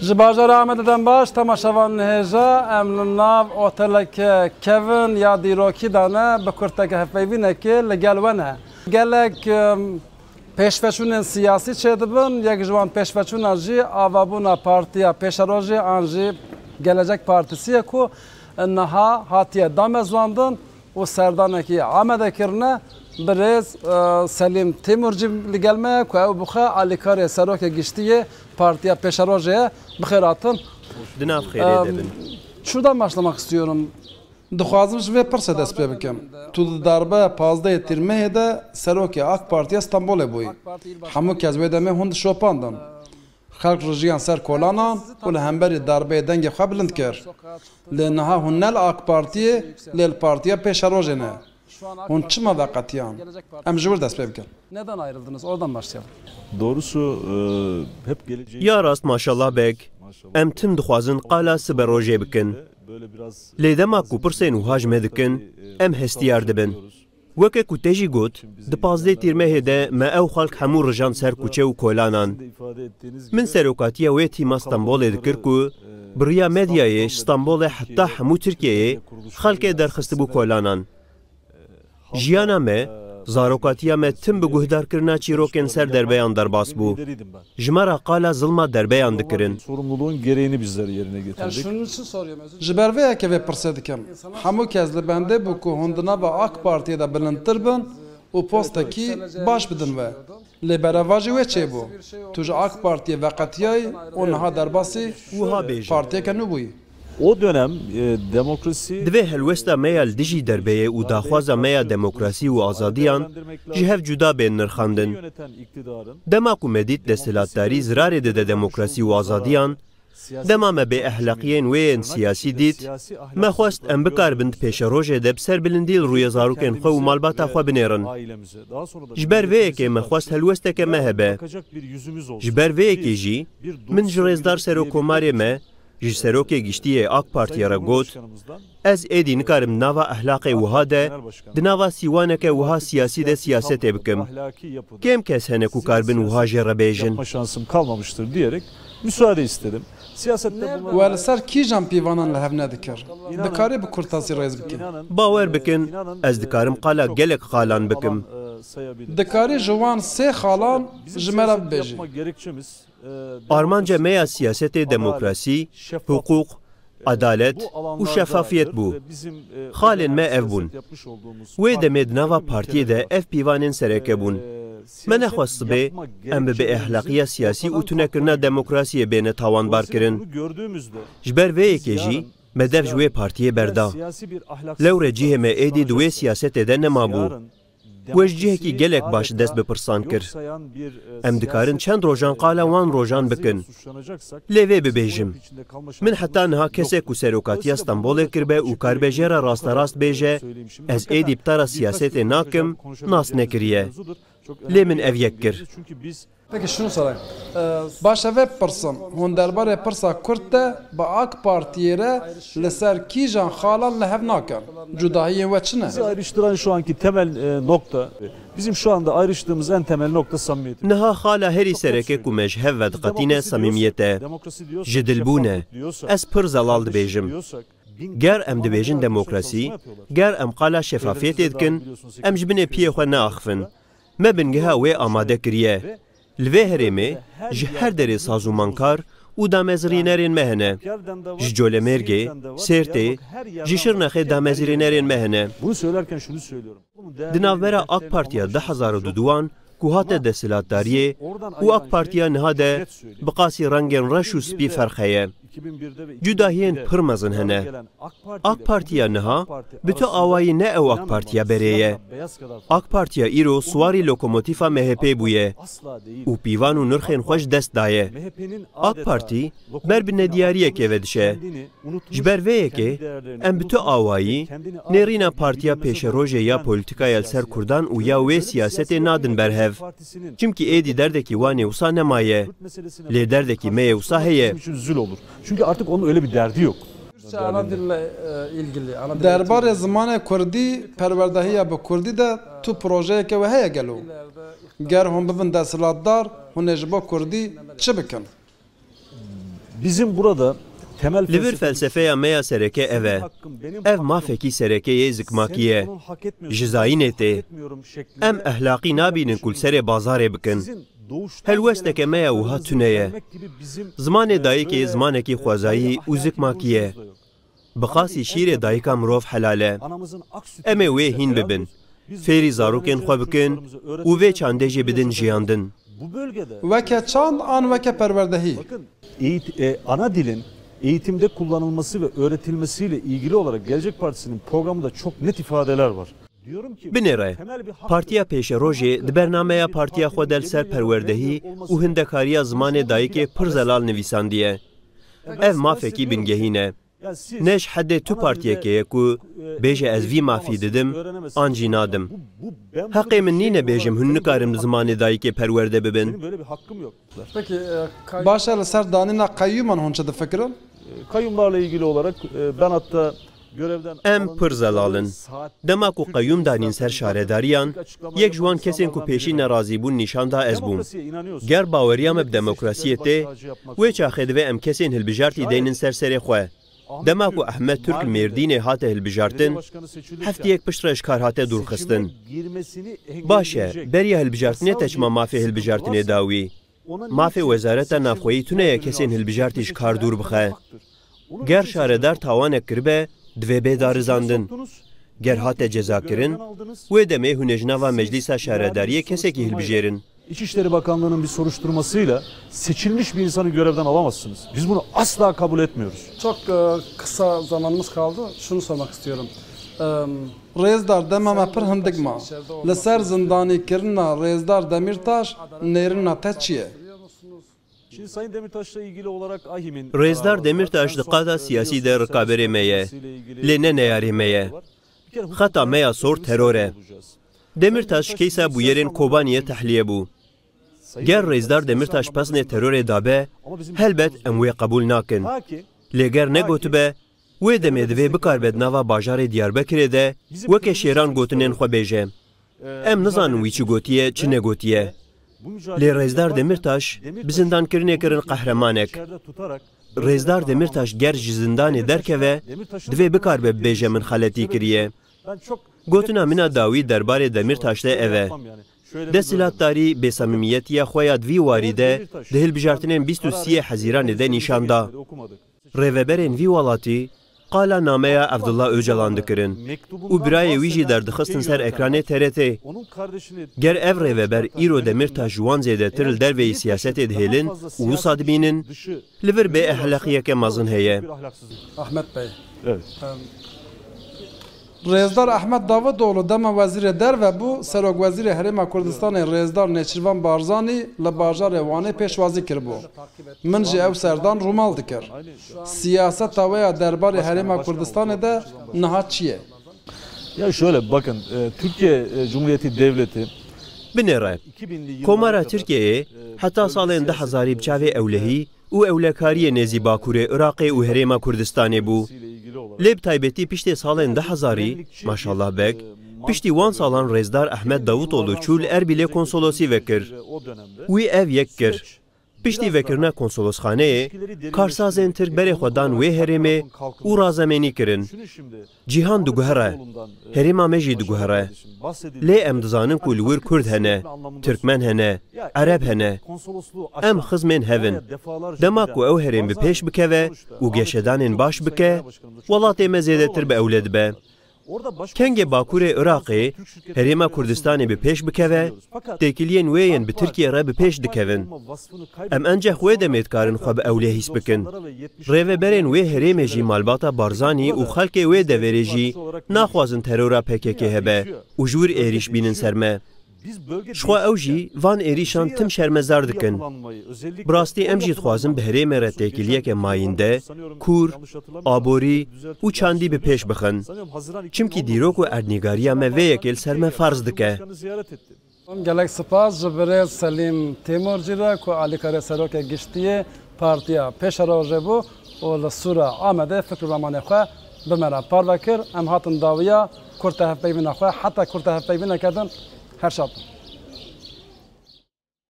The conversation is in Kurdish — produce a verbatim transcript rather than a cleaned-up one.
Ji bajara Amedê dem baş, temaşevan hêja, em li nav oteleke kevin ya dîrokî de ne, bi kurteke hevpeyvînekê li gel we ne. Gelek, em, pêşveçûnên siyasî çêdibin, yek ji wan pêşveçûna jî avabûna Partiya Pêşerojê an jî Gelecek Partisi ye ku niha hatiye damezrandin û serdanekî Amedê kirine. Birêz, e, Selîm Tîmur jî li gel me ye ku ew bi xwe alîkarê serokê giştî yê Partiya Pêşerojê ye. Bi xêr hatin. Di nav xêrê de bin. Em, şuradan başlamak istiyorum. Dixwazim ji vê pirsê dest pê bikim. Tu di darbeya pazdehê Tîrmehê de serokê AK Partiya Stenbolê bûyî. Hemû kes wê demê hûn dişopandin. Xelk rijiyan ser kolanan û li hemberî darbeyê dengê xwe bilind kir. Lê niha hûn ne li AK Partiyê, lê li Partiya Pêşerojê ne. Hûn çima veqetiyan? Em ji wir dest pê bikin. Neden ayrıldınız? Oradan başlayalım. Doğrusu, e, hep geleceği... Ya rast, maşallah bek. Em tim dixwazin qala sibe rojê bikin. Lê dema ku pirsên wiha ji me dikin, em hestiyar dibin. Weke ku te jî got, di pazdeh Tîrmehê de me ew xelk hemû rijand ser kuçe û kolanan. Min serokatiya wê tîma Stenbolê dikir ku bi riya medyayê ji Stenbolê heta hemû Tirkiyeyê xelkê derxistibû kolanan. Jiyana me, zarokatiya me tim bi guhdarkirina çîrokên ser derbeyan derbas bû. Ji me re qala zilma derbeyan dikirin. Sorumluluğun gereğini bizler yerine getirdik. Ji ber vê yekê vê pirsê dikim. Hemû kes li bendê bû ku hûn di nava AK Partiyê de bilindtir bin û postekî baş bidin we. Lê berevajî wê çêbû. Tu ji AK Partiyê veqetiyayî û niha derbasî Wiha bêje. Partiyeke nû bûyî. O dönem, e, demokrasi... Divê helwesta me ya li dijî derbeyê û daxwaza me ya demokrasî û azadiyan ji hev cuda bên nirxandin. Dema ku me dît desthilatdarî zirarê dide demokrasî û azadiyan, dema me bêehlaqiyên wê yên siyasî dît, me xwest em bikaribin di pêşerojê de bi serbilindî li rûyê zarokên xwe û malbata xwe binêrin. Ji ber vê yekê me xwest helwesteke me hebe. Ji ber vê yekê jî min ji rêzdar serokkomarê me, ji serokê giştî yê AK Partiyê re got, ez êdî nikarim di nava ehlaqê wiha de, di nava sîwaneke wiha siyasî de siyasetê bikim. Kêm kes hene ku karibin wiha jê re bêjin. Yapma şansım kalmamıştır diyerek müsaade istedim. Siyasette bunlar... We li ser kîjan pîvanan li hev nedikir? Dikarî bi kurtasî rêz bikî? Bawer bikin, ez dikarim qala gelek xalan bikim. Dikarî ji wan sê xalan ji me re bibêjî? Armanca me ya siyasetê demokrasî, hiqûq, edalet û şefafiyet bû. Xalên me ev bûn. Wê demê di nava partiyê de ev pîvanên sereke bûn. Me nexwest sibê em bi bêehlaqiya siyasî û tunekirina demokrasiyê bêne tawanbarkirin. Ji ber vê yekê jî me dev ji wê partiyê berda. Lewre cihê me êdî di wê siyasetê de nemabû. We ji cihekî gelek baş dest bi pirsan kir. Em dikarin çend rojan qala wan rojan bikin. Lê vê bibêjim. Min heta niha kesek ku serokatiya Stenbolê kiribe û karibe jê re rasterast bêje, ez êdî bi te re siyasetê nakim, nas nekiriye. Lê min ev yek kir. Peki şunu sorayım. Ee, Baş e, vê bipirsim. Hûn derbarê pirsa Kurd de bi AK Partiyê re li ser kîjan xalan li hev nakin? Cudahiyên we çi ne? Bizi ayrıştıran şu anki temel, e, nokta, bizim şu anda ayrıştığımız en temel nokta samimiyetimiz. Niha xala herî sereke ku me ji hev ve diqetîne samîmiyet e. Ji dilbûn e. Ez pir zelal dibêjim. Ger em dibêjin demokrasî, ger em qala şefafiyetê dikin, em ji binê piyê xwe neaxivin. Me bingeha wê amade kiriye. Li vê herêmê ji her derê sazûmankar û damezrînerên me hene. Ji Colemêrgê, Sêrtê, ji Şirnexê damezrînerên me hene. Bunu söylerken şunu söylüyorum. Di navbera AK Partiya du hezar û duduan ku hate desthilatdariyê û AK Partiya niha de bi qasî rengên reş û spî ferq heye. Cudahiyên pir mezin hene. AK Partiya niha bi tu awayî ne ew AK Partiya berê ye. AK Partiya îro siwarî lokomotîfa MHP'ê bûye û pîvan û nirxên xwe ji dest daye. AK Partî ber bi nediyariyekê ve diçe. Ji ber vê yekê em bi tu awayî nêrîna Partiya Pêşerojê ya polîtîkaya li ser Kurdan û ya wê siyasetê nadin ber hev. Çimkî êdî derdekî wan ê wisa nemaye. Lê derdekî me yê wisa heye. Bizim için zül olur. Çünkü artık onun öyle bir derdi yok. Türkçe ana dille, e, ilgili, ana dille Derbarê zimanê kurdî, perwerdehiya bi kurdî de tu projeyeke we heye gelo? Ger hûn bibin desthilatdar, hûn ê ji bo kurdî çi bikin? Bizim burada temel Li vir felsefeya me ya sereke ev e. Ev mafekî sereke yê zikmakî ye. Ji zayînê tê. Em ehlaqî nabînin ku li serê bazarê bikin. Helwesteke me ya wiha tune ye. Zimanê dayikê zimanekî xwezayî û zikmakî ye. Bi qasî şîrê dayika mirov helal e. Em ê wê hîn bibin. Fêrî zarokên xwe bikin û vê çandê jî bidin jiyandin. Weke çand an weke perwerdehî? Eğit-, e, ana dilin eğitimde kullanılması ve öğretilmesiyle ilgili olarak Gelecek Partisi'nin programında çok net ifadeler var. Binêre, Partiya Pêşerojê di bernameya partiya xwe de li ser perwerdehî û hindekariya zimanê dayikê pir zelal nivîsandiye. Ev mafekî bingehîn e. Ne ji hedê tu partiyekê ye ku bêje ez vî mafî didim, an jî nadim. Heqê min nîne bêjim hûn nikarin bi zimanê dayikê perwerde bibin. Baş e, li ser danîna qeyûman hûn çi difikirin? Kayyumlarla ilgili olarak, e, ben hatta görevden Em pir zelal in. Dema ku qeyûm danîn ser şaredariyan, yek ji wan kesên ku pêşî nerazîbûn nîşan da ez bûm. Ger baweriya me bi demokrasiyê tê, wê çaxê divê em kesên hilbijartî deynin ser serê xwe. Dema ku Ehmed Türk li Mêrdînê hate hilbijartin, heftiyek piştre ji kar hate dûrxistin. Baş e, beriya hilbijartinê te çima mafê hilbijartinê da wî? Mafê Wezareta Navxweyî tune ye kesên hilbijartî ji kar dûr bixe. Ger şaredar tawanek kiribe, divê bê darizandin. Ger hate cezakirin, wê demê hûn ê ji nava Meclîsa Şaredariyê kesekî hilbijêrin. İçişleri Bakanlığı'nın bir soruşturmasıyla seçilmiş bir insanı görevden alamazsınız. Biz bunu asla kabul etmiyoruz. Çok e, kısa zamanımız kaldı. Şunu sormak istiyorum. Em, Rêzdar, dema me pir hindik ma. Li ser zindanîkirina Rêzdar Demîrtaş nêrîna te çi ye? Şimdi Sayın Demirtaş'la ilgili olarak ahim'in Rêzdar Demirtaş di qada siyasî de rikaberê me ye. Lê ne neyarê me ye. Xeta me ya sor teror e. Demirtaş keysa bûyerên Kobaniyê tehliye bû. Ger Rêzdar Demirtaş pesnê terorê dabe, helbet em wê qebûl nakin. Lê ger negotibe, wê demê divê bikaribe di nava bajarê Diyarbekirê de weke şêran gotinên xwe bêje. Em nizanin wî çi gotiye, çi negotiye. Lê Rêzdar Demirtaş bi zindankirinê kirin qehremanek. Rêzdar Demirtaş ger ji zindanê derkeve, divê bikaribe bibêje min xeletî kiriye. Gotina min a dawî derbarê Demirtaş de ev e. Desthilatdarî bêsamîmiyetiya xwe ya di vî warî de di hilbijartinên bîst û siyê Hezîranê de nîşan da. Rêveberên vî welatî qala nameya Abdullah Ocalan dikirin û birayê wî jî derdixistin ser ekranê T R T. Ger ev rêveber îro Demirtaş ji wan zêdetir li derveyî siyasetê dihêlin û wisa dibînin, li vir bê ehlaqiyeke mezin heye. Ahmet Bey. Evet. Em, Rêzdar Ehmed Davutoglu dema wezîrê derve bû, serokwezîrê Herêma Kurdistanê Rêzdar Nêçîrvan Barzanî li bajarê Wanê pêşwazî kiribû. Min jî ew serdan rûmal dikir. Siyaseta we ya derbarê Herêma Kurdistanê de niha çi ye? Ya şöyle bakın, e, Türkiye, e, Cumhuriyeti Devleti Binêre, Komara Tirkiyeyê heta salên du hezarî bi çavê ewlehî û ewlekariyê nêzî Bakurê Iraqê û Herêma Kurdistanê bû. Lê bi taybetî piştê salên du hezarî, maşallah beg, piştî wan salan Rêzdar Ehmed Davutoglu çû li Erbîlê konsolosî vekir. Wî ev yek kir. Piştî vekirina konsolosxaneyê, karsazên Tirk berê xwe dan wê herêmê û razemênî kirin. Cîhan diguhere. Herêma me jî diguhere. Lê em dizanin ku li wir Kurd hene, Tirkmen hene, Ereb hene. Em xizmên hev in. Dema ku ew herêm bi pêş bikeve û geşedanên baş bike, welatê me zêdetir bi ewle dibe. Kengê Bakurê Iraqê, Herêma Kurdistanê bi pêş bikeve, têkiliyên wê yên bi Tirkiye re bi pêş dikevin. Em encex wê demê dikarin xwe bi ewlê hîs bikin. Rêveberên wê herêmê jî malbata Barzanî û xelkê wê deverê jî naxwazin terora P K K hebe û ji wir êrîş bînin ser me. Ji xwe ew jî van êrîşan tim şermezar dikin. Bi rastî em jî dixwazin bi herêmê re têkiliyeke mayînde, kûr, aborî û çandî bi pêş bixin. Çimkî dîrok û erdnîgariya me vê yekê li ser me ferz dike. Gelek spas ji birêz Selîm Têmurcî re ku alîkarê serokê giştî yê Partiya Pêşerojê bû û li Sûra Amedê fikr û ramanê xwe bi me re parve kir. Em hatin dawiya kurte hevpeyvîna xwe. Heta kurte hevpeyvîneke din, her şad bin.